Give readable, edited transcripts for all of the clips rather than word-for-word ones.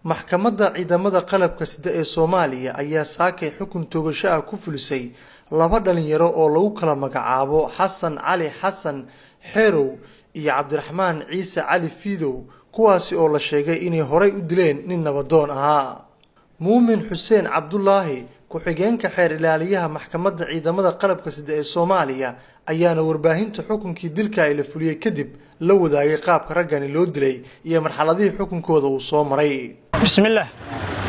Maxkamadda Ciidamada Qalabka Sida ee Soomaaliya ayaa saakay xukun toogasho ah ku fulisay laba dhalinyaro oo lagu kala magacaabo Xasan Cali Xasan Xeerow iyo Cabdiraxmaan Ciise Cali Fiidow, kuwaasi oo la sheegay inay horay u dileen nin nabadoon ahaa. Muumin Xuseen Cabdulaahi, ku-xigeenka xeer ilaaliyaha Maxkamadda Ciidamada Qalabka Sida ee Soomaaliya, ayaana warbaahinta xukunkii dilka ay la fuliyey kadib la wadaagay qaabka raggani loo dilay iyo marxaladihii xukunkooda uu soo maray. Bismillaah.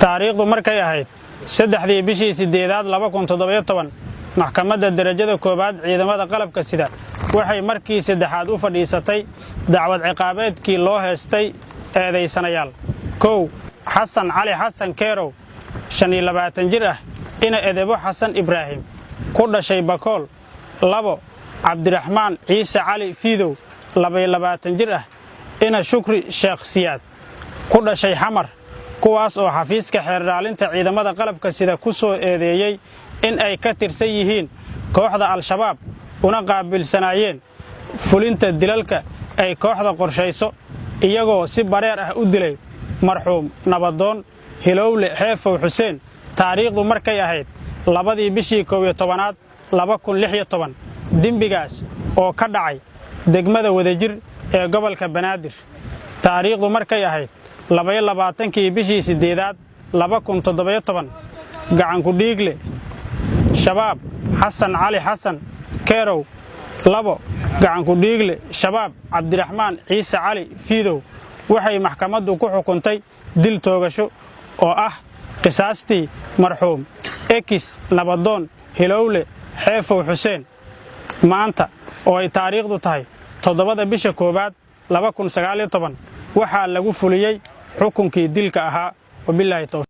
Taariikhdu markay ahayd 3-dii bishii 8-aad 2017, Maxkamadda Derajada Koowaad Ciidamada Qalabka Sida waxay markii saddexaad u fadhiisatay dacwad ciqaabeedkii loo heestay eedaysanayaal: 1, Xasan Cali Xasan Keerow, 25 jir ah, ina Edebo Xasan Ibraahim, ku dhashay Bakool; 2, Cabdiraxmaan Ciise Cali Fiidow, 22 jir ah, ina Shukri Sheekh Siyaad, ku dhashay Xamar, kuwaas oo xafiiska xeerdhaalinta ciidamada qalabka sida ku soo eedeeyey in ay ka tirsan yihiin kooxda Al-Shabaab, una qaabilsanaayeen fulinta dilalka ay kooxda qorshayso, iyagoo si bareer ah u dilay marxuum nabadoon Hilowle Xeefow Xuseen, taariikhdu markay ahayd 2-dii bishii 11-aad 2016, dembigaas oo ka dhacay degmada Wadajir ee gobolka Banaadir. Taariikhdu markay ahayd 22-kii bishii 8-aad 2017, gacanku dhiigle Shabaab Xasan Cali Xasan Keerow; 2, gacanku dhiigle Shabaab Cabdiraxmaan Ciise Cali Fiidow, waxay maxkamaddu ku xukuntay dil toogasho oo ah qisaastii marxuum ex nabadoon Hilowle Xeefow Xuseen. Maanta oo ay taariikhdu tahay 7-da bisha 1-aad 2019 waxaa lagu fuliyey xukunkii dilka ahaa. Wabilaahi towfiiq.